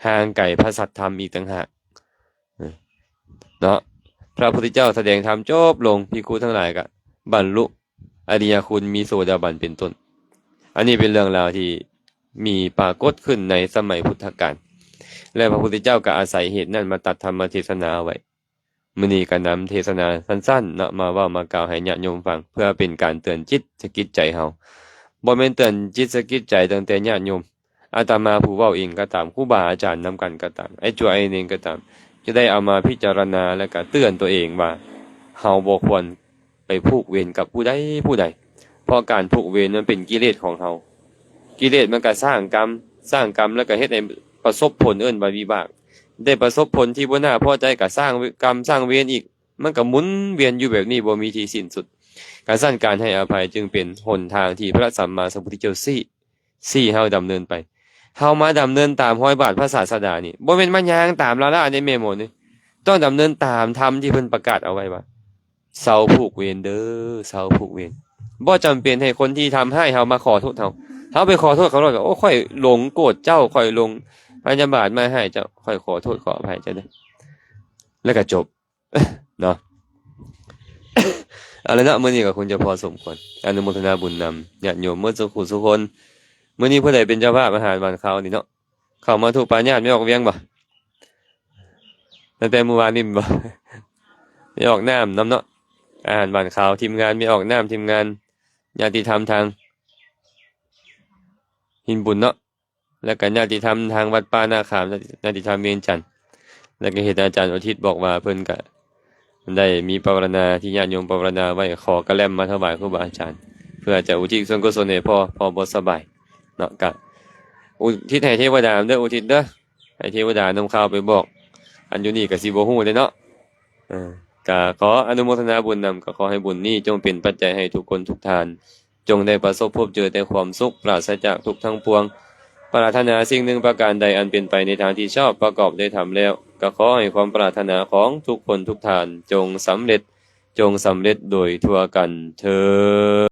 ຫ່າງໄກພະສັດທຳອີກຕ່າງຫາກເນາະ. ພະພຸດທະເຈົ້າສະແດງທຳຈົບລົງ ພິກຂຸທັງຫຼາຍກໍບັນລຸອະລິຍະຄຸນ ມີໂສດາບັນເປັນຕົ້ນ. ອັນນີ້ເປັນເລື່ອງລາວທີ່ມີປາກົດຂຶ້ນໃນສະໄໝພຸດທະການ ແລະ ພະພຸດທະເຈົ້າກໍອາໄສເຫດນັ້ນມາຕັດທຳມະເທດສະໜາເອົາໄວ້. ມື້ນີ້ກໍນຳເທດສະໜາສັ້ນໆເນາະ ມາເວົ້າມາກ່າວໃຫ້ຍາດໂຍມຟັງ ເພື່ອເປັນການເຕືອນຈິດສະກິດໃຈເຮົາ. ບໍ່ແມ່ນເຕືອນຈິດສະກິດໃຈຕັ້ງແຕ່ຍາດໂຍມ. ອາດຕະມາຜູ້ເວົ້າເອງກໍຕາມ, ຄູບາອາຈານນຳກັນກໍຕາມ, ອ້າຍຈົວອ້າຍເໜັງກໍຕາມ, ຈະໄດ້ເອົາມາພິຈາລະນາ ແລະ ກະເຕືອນຕົວເອງວ່າ ເຮົາບໍ່ຄວນໄປຜູກເວນກັບຜູ້ໃດຜູ້ໃດ, ເພາະການຜູກເວນມັນເປັນກິເລດຂອງເຮົາ. ກິເລດມັນກໍສ້າງກຳ, ສ້າງກຳແລ້ວກໍເຮັດໃຫ້ປະສົບຜົນ ເອີ້ນວ່າວິບາກ. ໄດ້ປະສົບຜົນທີ່ບໍ່ໜ້າພໍໃຈກໍສ້າງກຳສ້າງເວນອີກ, ມັນກໍໝູນວຽນຢູ່ແບບນີ້ບໍ່ມີທີ່ສິ້ນສຸດ. ກະຊັ້ນການໃຫ້ອະໄພຈຶ່ງເປັນຫົນທາງທີ່ພະສຳມາສຳພຸດທະເຈົ້າຊີ້, ຊີ້ເຮົາດຳເນີນໄປ. ເຮົາມາດຳເນີນຕາມຮອຍບາດພະສາສະດານີ້, ບໍ່ແມ່ນມາຍ່າງຕາມລ້າໆເດ້ແມ່ໝົດນີ້. ຕ້ອງດຳເນີນຕາມທຳທີ່ເພິ່ນປະກາດເອົາໄວ້ວ່າ ເຊົາຜູກເວນເດີ, ເຊົາຜູກເວນ. ບໍ່ຈຳເປັນໃຫ້ຄົນທີ່ທຳຮ້າຍເຮົາມາຂໍໂທດເຮົາ. ເຮົາໄປຂໍໂທດເຂົາໂລດ, ໂອ້ ຂ້ອຍຫຼົງໂກດເຈົ້າ, ຂ້ອຍຫຼົງພະຍາບາດມາຮ້າຍເຈົ້າ, ຂ້ອຍຂໍໂທດຂໍອະໄພເຈົ້າເດີ. ແລ້ວກໍຈົບເນາະ. ເອົາລະເນາະ, ມື້ນີ້ກໍຄົງຈະພໍສົມຄວນ. ອະນຸໂມທະນາບຸນນຳຍາດໂຍມໝົດສູ່ຜູ້ສູ່ຄົນ. ມື້ນີ້ຜູ້ໃດເປັນເຈົ້າພາບອາຫານຫວານຄາວນີ້ເນາະ? ເຂົ້າມາທຸປາຍາດແມ່ອອກວຽງບໍ່? ຕັ້ງແຕ່ມື້ວານນີ້ແມ່ນບໍ່? ແມ່ອອກນ້ຳນຳເນາະ, ອາຫານຫວານຄາວ, ທີມງານແມ່ອອກນ້ຳ, ທີມງານຍາດຕິທຳທາງຫີນບຸນເນາະ, ແລ້ວກໍຍາດຕິທຳທາງວັດປ່ານາຂາມ, ຍາດຕິທຳວຽງຈັນ, ແລ້ວກໍເຫັນອາຈານອຸທິດບອກວ່າເພິ່ນກໍ ໄດ້ມີປາວະນາທີ່ຍາດໂຍມປາວະນາໄວ້, ຂໍກະແລັມມາຖວາຍຄູບາອາຈານ ເພື່ອຈະອຸທິດສ່ວນກຸສົນໃຫ້ພໍ່, ພໍ່ບໍ່ສະບາຍເນາະ. ກະອຸທິດໃຫ້ເທວະດານຳເດີ, ອຸທິດເດີ, ໃຫ້ເທວະດານຳຂ່າວໄປບອກ. ອັນຢູ່ນີ້ກະຊິບໍ່ຮູ້ເດ້ເນາະ. ເອີ ກະຂໍອະນຸໂມທະນາບຸນນຳ, ກະຂໍໃຫ້ບຸນນີ້ຈົ່ງເປັນປັດໄຈໃຫ້ທຸກຄົນທຸກທ່ານ ຈົ່ງໄດ້ປະສົບພົບເຈີແຕ່ຄວາມສຸກ ປາສະຈາກທຸກທັງປວງ. ປາດຖະໜາສິ່ງໜຶ່ງປະການໃດອັນເປັນໄປໃນທາງທີ່ຊອບ ປະກອບດ້ວຍທຳແລ້ວ, ກໍຂໍໃຫ້ຄວາມປາດຖະໜາຂອງທຸກຄົນທຸກທ່ານ ຈົ່ງສຳເລັດ, ຈົ່ງສຳເລັດໂດຍທົ່ວກັນເທີ້ນ.